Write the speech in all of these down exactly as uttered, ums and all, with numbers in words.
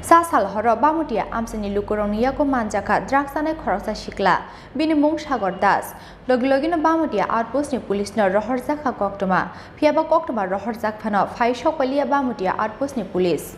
Sa sal horo Bamutia amchaini lukurokni yago manjakha drugs chanai khoroksa sikla, bini mung Sagor Das. Logi logino Bamutia outpost ni police no rohorjakha koktwma, phiyaba koktwma rohorjak phano phai sokpaliya Bamutia outpost ni police.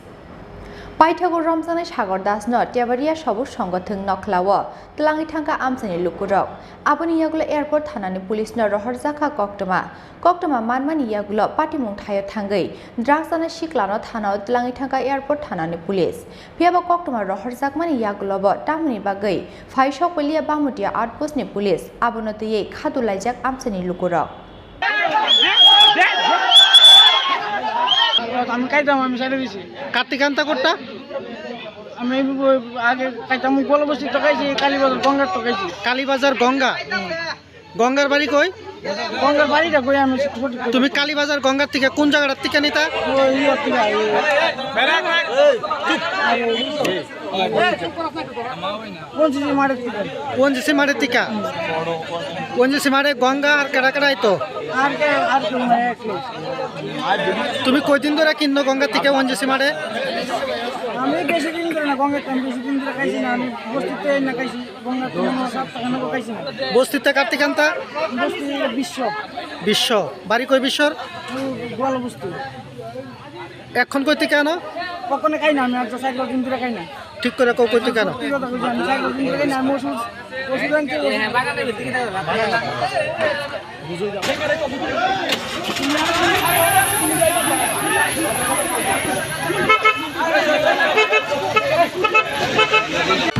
Paithago romjaknai Sagor Das no Tebaria Sobu Songothwng nokhlao twlangwi thangkha amchaini lukurok. Aboni yagulo airport thanani police no rohorjakha koktwma. Koktwma manmani yagulo patimung thaio thangwi drugs chanai siklano thanao twlangwi thangkha airport thanani police. Phiyaba koktwma rohorjakmani yagulobo tamoni bagwi phai sokpaliya Bamutia outpost ni police, abono twiwi khadulaijak amchaini lukurok. আমি খাইতাম, আমি সাইডে দিছি। কার্তিকান্তা কোটটা? আমি আগে খাইতাম গোয়ালবস্তি তো খাইছি, কালীবাজার গঙ্গার তো খাইছি। কালীবাজার গঙ্গা? গঙ্গার বাড়ি কই? গঙ্গার বাড়িটা কই আমি? তুমি কালীবাজার গঙ্গার থেকে কোন জায়গাটার থেকে নিতা? ওই ইয়ে থেকে, ওই পঞ্চাশি মাঠের থেকে। পঞ্চাশি মাঠের থেকে? পঞ্চাশি মাঠে গঙ্গা আর কেডা কেডা আইতো? আর কে, আর কেউ নাই, এক লোক। তুমি কয়দিন ধরে কিনো গঙ্গা থেকে পঞ্চাশি মাঠে? আমি বেশি দিন ধরে না, গঙ্গার তো আমি বেশি দিন ধরে খাইছি না, আমি বস্তিতে না খাইছি। বস্তিতে কার্তিকান্তা? বস্তি বিশ্ব। বিশ্ব। বাড়ি কই বিশ্বর? গোয়াল বস্তি। এখন কই থেকে আনো? কখনো খাই না আমি, আজ চার পাঁচ দিন ধরে খাই না। ঠিক করে কও কই থেকে আনো? সত্যি কথা বলছি, আমি চার পাঁচ দিন ধরে খাই না, আমি ওষুধ, ওষুধ আনছি, ওষুধ।